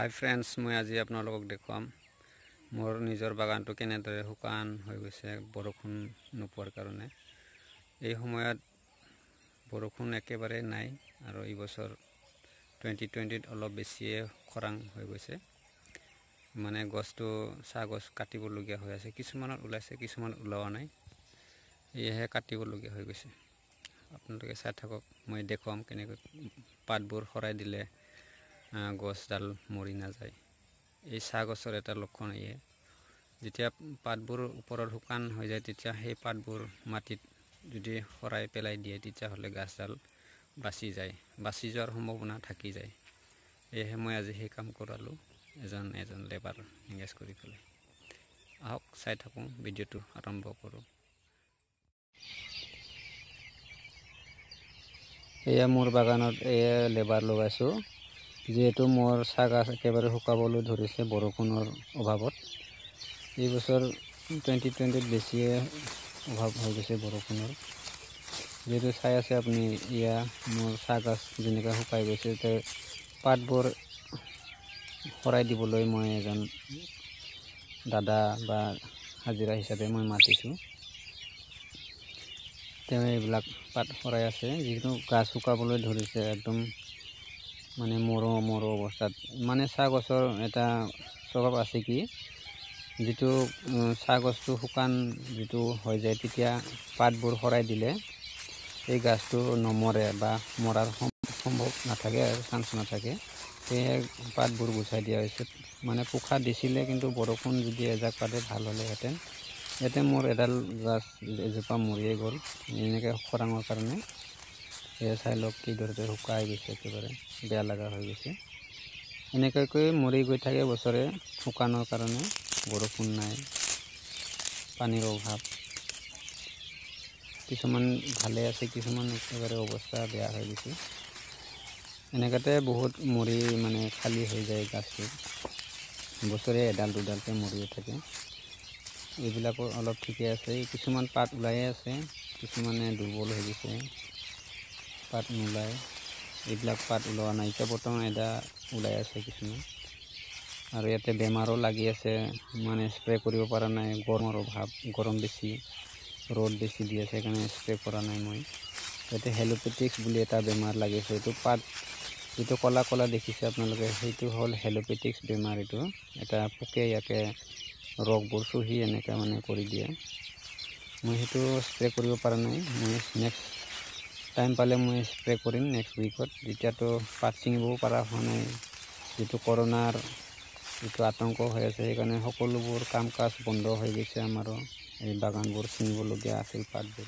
হাই friends, মই আজি আপোনালোকক দেখুৱাম মোৰ নিজৰ বাগানটো কেনেদৰে শুকান হৈ গৈছে বৰষুণ নোপোৱাৰ কাৰণে। এই সময়ত বৰষুণ একেবাৰে নাই আৰু এই বছৰ 2020 অলপ বেছিয়ে খৰাং হৈ গৈছে। মানে গছটো চাহ গছ কাটিবলগীয়া হৈ আছে, কিছুমানত ওলাইছে, কিছুমান ওলোৱা নাই, সেয়েহে কাটিবলগীয়া হৈ গৈছে। আপোনালোকে চাই থাকক, মই দেখুৱাম কেনেকৈ পাতবোৰ সৰাই দিলে গছডাল মৰি নাযায়। এই চাহ গছৰ এটা লক্ষণ এয়ে, যেতিয়া পাতবোৰ ওপৰত শুকান হৈ যায় তেতিয়া সেই পাতবোৰ মাটিত যদি সৰাই পেলাই দিয়ে তেতিয়াহ'লে গছডাল বাচি যায়, বাচি যোৱাৰ সম্ভাৱনা থাকি যায়। সেয়েহে মই আজি সেই কাম কৰালোঁ, এজন এজন লেবাৰ এংগেজ কৰি পেলাই। আহক চাই থাকোঁ, ভিডিঅ'টো আৰম্ভ কৰোঁ। এয়া মোৰ বাগানত এয়া লেবাৰ লগাইছোঁ, যিহেতু মোৰ চাহ গছ একেবাৰে শুকাবলৈ ধৰিছে বৰষুণৰ অভাৱত। এই বছৰ 2020 বেছিয়ে অভাৱ হৈ গৈছে বৰষুণৰ। যিহেতু চাই আছে আপুনি, এয়া মোৰ চাহ গছ যেনেকৈ শুকাই গৈছে, পাতবোৰ সৰাই দিবলৈ মই এজন দাদা বা হাজিৰা হিচাপে মই মাতিছোঁ। তেওঁ এইবিলাক পাত সৰাই আছে। যিহেতু গাছ শুকাবলৈ ধৰিছে একদম, মানে মৰো মৰো অৱস্থাত। মানে চাহ গছৰ এটা স্বভাৱ আছে কি, যিটো চাহ গছটো শুকান যিটো হৈ যায় তেতিয়া পাতবোৰ সৰাই দিলে এই গাছটো নমৰে বা মৰাৰ সম্ভৱ নাথাকে আৰু চান্স নাথাকে। সেয়েহে পাতবোৰ গুচাই দিয়া হৈছে। মানে পোখা দিছিলে, কিন্তু বৰষুণ যদি এজাক পাতে ভাল হ'লেহেঁতেন। ইয়াতে মোৰ এডাল গাছ এজোপা মৰিয়ে গ'ল এনেকৈ খৰাঙৰ কাৰণে। এয়া চাই লওক কিদৰে শুকাই গৈছে, একেবাৰে বেয়া লগা হৈ গৈছে। এনেকুৱাকৈ মৰি গৈ থাকে বছৰে শুকানৰ কাৰণে, বৰষুণ নাই, পানীৰ অভাৱ। কিছুমান ভালে আছে, কিছুমান একেবাৰে অৱস্থা বেয়া হৈ গৈছে। এনেকুৱাতে বহুত মৰি মানে খালী হৈ যায় গাছটো, বছৰে এডাল দুডালকৈ মৰিয়ে থাকে। এইবিলাকো অলপ ঠিকে আছে, কিছুমান পাত ওলায়ে আছে, কিছুমানে দুৰ্বল হৈ গৈছে, পাত নোলায়। এইবিলাক পাত ওলোৱা নাই, এতিয়া বৰ্তমান এটা ওলাই আছে কিছুমান। আৰু ইয়াতে বেমাৰো লাগি আছে, মানে স্প্ৰে কৰিব পৰা নাই, গৰমৰ অভাৱ, গৰম বেছি, ৰ'দ বেছি দি আছে, সেইকাৰণে স্প্ৰে কৰা নাই মই। ইয়াতে হেলোপেটিক্স বুলি এটা বেমাৰ লাগিছে। এইটো পাত যিটো ক'লা ক'লা দেখিছে আপোনালোকে, সেইটো হ'ল হেলোপেটিক্স বেমাৰ। এইটো এটা পোকে ইয়াকে ৰসবোৰ চুহি এনেকৈ মানে কৰি দিয়ে। মই সেইটো স্প্ৰে কৰিব পৰা নাই, মই নেক্সট টাইম পালে মই স্প্ৰে কৰিম নেক্সট উইকত। এতিয়াতো পাত ছিঙিবও পৰা হোৱা নাই, যিটো কৰোণাৰ যিটো আতংক হৈ আছে সেইকাৰণে সকলোবোৰ কাম কাজ বন্ধ হৈ গৈছে। আমাৰো এই বাগানবোৰ ছিঙিবলগীয়া আছিল পাতবোৰ।